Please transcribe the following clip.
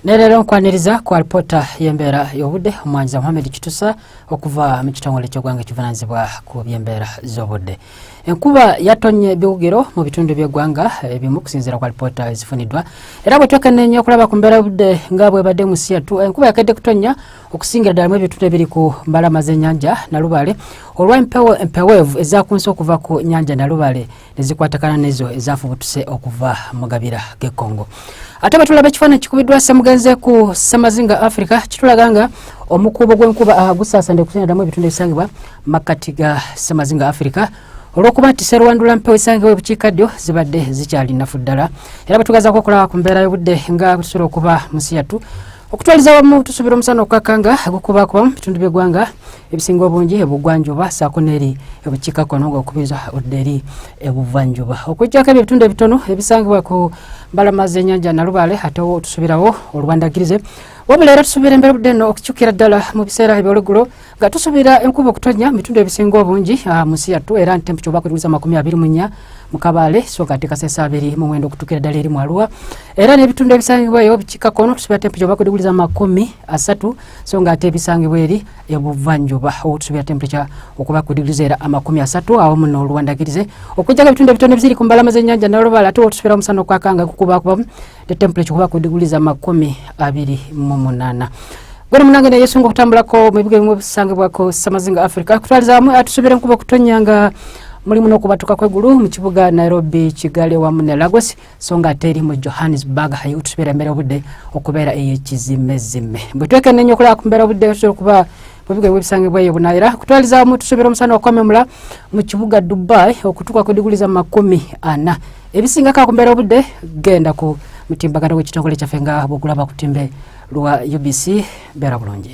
Ne leero nkwaniriza ku alipoota y'embeera y'obudde omwanyiza Muhammed Kitusa okuva mu kitongole ky'eggwanga ekivunaanyizibwa ku by'embeera z'obudde. Enkuba yatonnye ebiwugiro mu bitundu by'eggwanga ebimu kusinziira ku alipoota ezifuniddwa, era bwe twekenneenya okulaba ku mbeera y'obudde nga bwebadde mu nsi yattu, enkuba yakedde kutonnya okusingira ddala mu ebitundu ebiri ku mbalama z'ennyanja Nalubaale olwa empeweevu ezakunse okuva ku nnyanja Nalubaale ne zikwatagana n'ezo ezafubutuse okuva mu gabira g'e Congo. Ate bwe tulaba ekifaananyi kikubiddwa Ssemugenze ku Ssemazinga Africa, kitulaga nga omukuubo gw'enkuba gusaasaanidde okusingira ddala mu ebitundu ebisangibwa makkati ga Ssemazinga Africa olw'okuba nti sserwandula mpewo esangibwa ebukiikaddyo zibadde zikyali nnafu ddala. Era bwe tugezaako okulaba ku mbeera y'obudde nga bwe tusobola okuba mu nsi yattu okutwaliza wamu, tusuubira omusana okukaka nga gukubakuba mu bitundu by'eggwanga ebisinga obungi ebugwanjuba saako n'eri ebukiikakkono ng'okubiriza odda eri ebuvanjuba, okuggyako ebyo ebitundu ebitono ebisangibwa ku mbalama z'ennyanja Nalubaale, ate wo tusuubirawo oluwandagirize. Wabula era tusuubira embeera obudde eno okukyukira ddala mu biseera ebyoluggulo, nga tusuubira enkuba okutonnya mu bitundu ebisinga obungi mu nsi yattu, era nti temperature oba kutuusa 24 mu Kabaale, so nga ate Kasese 29 okutuukira ddala eri mu Arua. Era n'ebitundu ebisangibwa eyo bukiikakkono tusuubira temperature oba kutuusa 30, so nga ate ebisangibwa eri ebuvanjuba otusuubira temperature okuba ku degrees era 30 awamu n'oluwandagirize, okuggyako ebitundu ebitono ebiziri ku mbalama z'ennyanja Nalubaale, ate otusuubira omusana okwaka nga gukubakubamu ne temperature okuba ku degrees 28. Gwene munange naye yesunga okutambulako mu bibuga ebimu ebisangibwako Ssemazinga Africa. Kutwaliza wamu, atusuubira enkuba okutonnya nga mulimu n'okubatuka kw'eggulu mu kibuga Nairobi, Kigali wamu ne Lagos, so nga ate eri mu Johannesburg tusuubira embeera obudde okubeera ey'ekizimezime. Bwe twekenneenya okulaba ku mbeera obudde tusobola okuba mu bibuga ebimu ebisangibwa eyo bunaayira, kutwaliza wamu tusuubira omusana okwamemula mu kibuga Dubai okutuuka ku diguli za 40. Ebisingako ku mbeera obudde, genda ku mutimbagano gw'ekitongole kyaffe nga bwogulaba ku timbe lwa UBC. Beera bulungi.